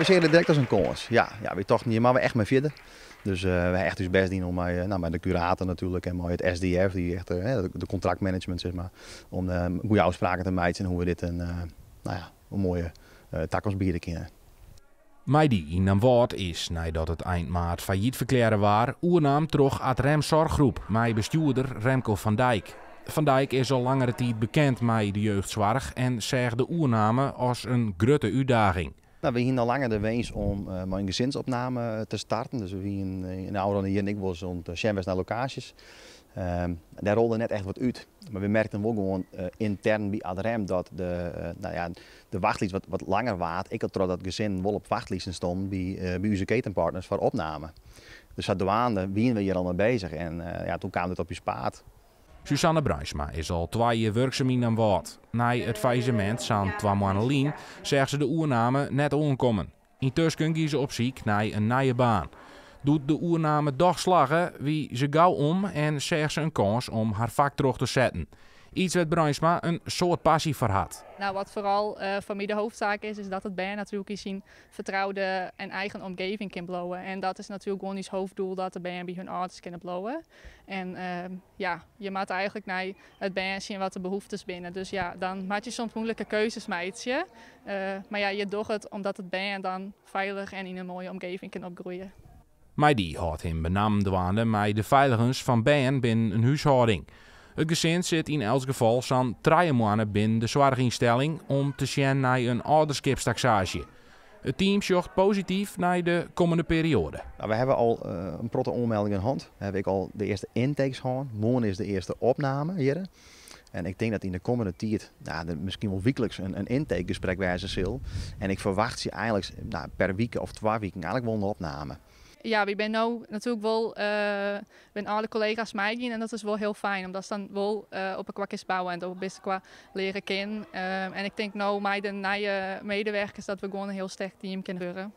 We seagen it direkt as in kâns. Ja, wy tochten, hjir moatte we echt mei fierder. Dus we ha echt ús bêst dien om mei, no, mei de kurator natuerlik en mei it SDF, dy't echt de kontraktmanagement sis mar, om goede ôfspraken te meitsjen hoe't we dit in, no ja, in moaie takomst biede kinne. Mei-dy yn Damwâld is, neidat it ein maart fallyt ferklearre waard, oernaam troch Ad Rem Zorggroep mei bestjoerder Remco van Dijk. Van Dijk is al langere tiid bekend mei de jeugdsoarch en seach de oername as in grutte útdaging. No, wy hiene al langer de winsk om mei in gesinsopname te starten. Dus we wiene yn de ôfrûne jierren ek wolris oan it sjen west nei lokaasjes. Dêr rolde net echt wat út. Mar wy merkten wol gewoan yntern by Ad Rem dat de, no ja, de wachtlist wat langer waard. Ek al trochdat gesinnen wol op wachtlisten stonden by ús ketenpartners foar opname. Dus sadwaande wiene we hjir al mei beuzich en ja, doe kaam dit op ús paad. Suzanne Bruinsma is al 2 jier wurksum yn Damwâld. Nei it fallisemint, sa'n 2 moanne lyn, seach se de oername net oankommen. Yntusken gie se op syk nei in nije baan. Doe't de oername dochs slagge, wie se gau om en seach se in kâns om har fak troch te setten. Yts wêr't Bruinsma in soad passy foar hat. Nou, wat foaral foar my de haadsaak is, is dat it bern natuerlik yn syn fertroude en eigen omjouwing kin bliuwe. En dat is natuerlik gewoan ús haaddoel, dat de bern by harren âlders kinne bliuwe. En ja, je moatte eigentlik nei it bern sjen wat de behoeftes binne. Dus ja, dan moatte je soms muoilike keuzes meitsje. Mar ja, je dogge it omdat it bern dan feilich en yn in moaie omjouwing kin opgroeie. Mei-dy hâldt him benammen dwaande mei de feiligens fan bern binnen in húshâlding. It gesin sit yn elts gefal sa'n 3 moanne binnen de soarchynstelling om te sjen nei in âlderskipstaksaasje. It team sjocht posityf nei de kommende perioade. Nou, we hawwe al in protte oanmeldingen hân. We hawwe ek al de earste intakes hân. Moarn is de earste opname hjir. En ik tink dat yn de kommende tiid, no, der miskien wol wykliks in intakegesprek wêze sil. En ik ferwachtsje eigentlik, no, per wike of 2 wiken eigentlik wol in opname. Ja, wy binne no natuerlik wol binne alle kollega's meigien en dat is wol hiel fijn, omdat dan wol op elkoar kinst bouwe en dat bist elkoar leare kin. En ik tink no mei de nije meiwurkers dat we gewoan in hiel sterk team kinne wurde.